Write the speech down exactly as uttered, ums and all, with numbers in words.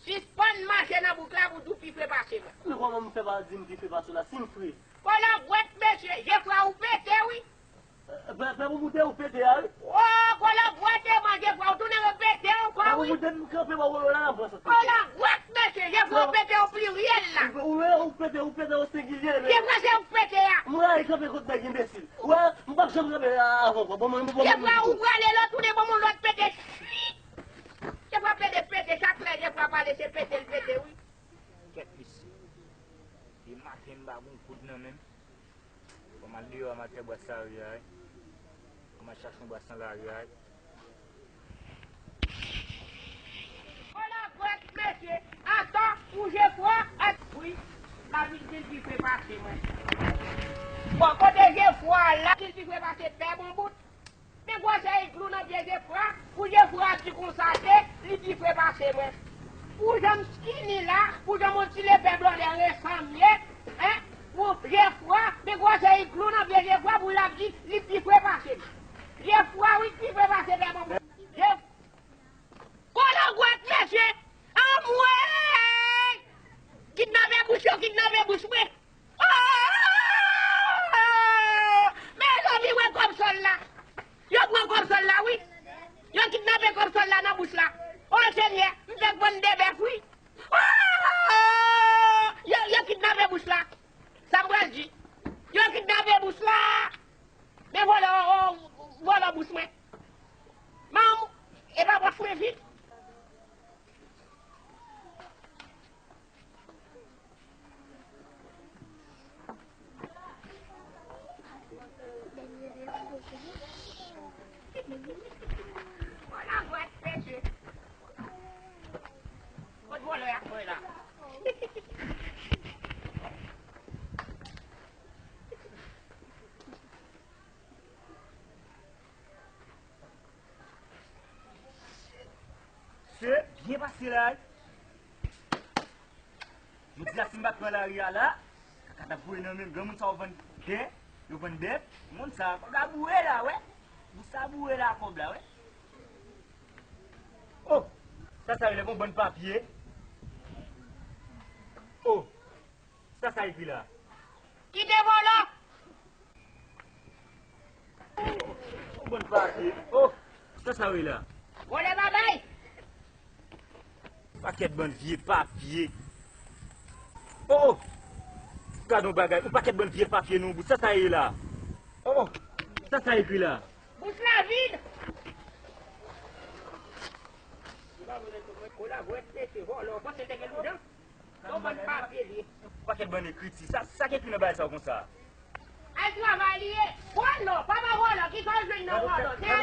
Sispann mache nan bouk la pou di w pi fre pase mwen. Men kòman m fè pa di m pi fre pase w la, si m fre? Kòlòbwèt mesye, Jefra ou pete wi. Pè, pè Bonbou te ou pete a wi. O, kòlòbwèt e manje fwa, ou tounen repete ankò wi. Pè Bonbou depi m kanpe bò wolo la nan pran sa. Kòlòbwèt mesye, Jefra ou pete o pliryèl la. Ou, ou, ou pete, ou pete o sengilye men. Jefra se ou pete a. M rayi kanpe kot nèg enbesil. Ou wè, m p ap janm kanpe avan w. Bon, mwen, bon, mwen, Jefra ou prale lòt, ou de bon moun lòt pete. Chwit! Jefra pede pete, chak lè Jefra pale se pete l pete wi. Kèt mesye. Depi maten m pa gon goud nan men m. Fò m al deyò a m al fè bwès lari a wi. Fò m al chache yon bwès nan lari a wi. Kòlòbwèt mesye, atò pou Jefra, at wi, lavi di l pi fre pase mwen. Bon, kote Jefra la, di l pi fre pase pè Bonbout. Men gwosè iglou nan pye Jefra, pou Jefra di konsa se li pi fre pase mwen. Pou jan m skinny la, pou jan m on ti lepè blòdè resanm ye, en, pou Jefra, men gwosè iglou nan pye Jefra pou l ap di li pi fre pase m. Jefra wi pi fre pase pè Bonbout. Jef-, kòlòbwèt mesye, anmwey! Kidnape bous yo, kidnape bous mwen. Oh! Mezanmi, wè kòb sòl la. Yo pran kòb sòl la, wi. Yo kidnape kòb sòl la nan bous la. O Senyè, m fèk vann de bèf, wi. Oh! Yo, yo kidnape bous la. Sa m pral di? Yo kidnape bous la. Men vòlò, oh, vòlò bous mwen. Manm, e pa pòch mwen vit. Se byen pase la wi. Jodi a si m pa t pran lari a la, kaka t ap voye nan men m. Granmoun sa yo vann tè, yo vann bèf. Moun sa, kòb la boure la, wè. Bous sa boure la, kòb la, wè. Oh, sa sa rele gon bann papye. Oh, sa sa ekri la. Kite vòlò! Yon bann papye. Oh, sa sa rele la. Vòlè babay! Pakèt bann vye papye. Oh, oh. Gade yon bagay. Yon pakèt bann vye papye nan yon bout. Sa sa ye la. Oh, oh. Sa sa ekri la. Bous la vid. Kolabwèt mesye vòlò, panse te gen lodan. Yon bann papye li ye. Pakèt bann ekriti. Sa, sa ki ekri nan bagay sa yo konsa? Al travay li ye. Vòlò, papa vòlò, kisa w jwenn nan vòlò? Se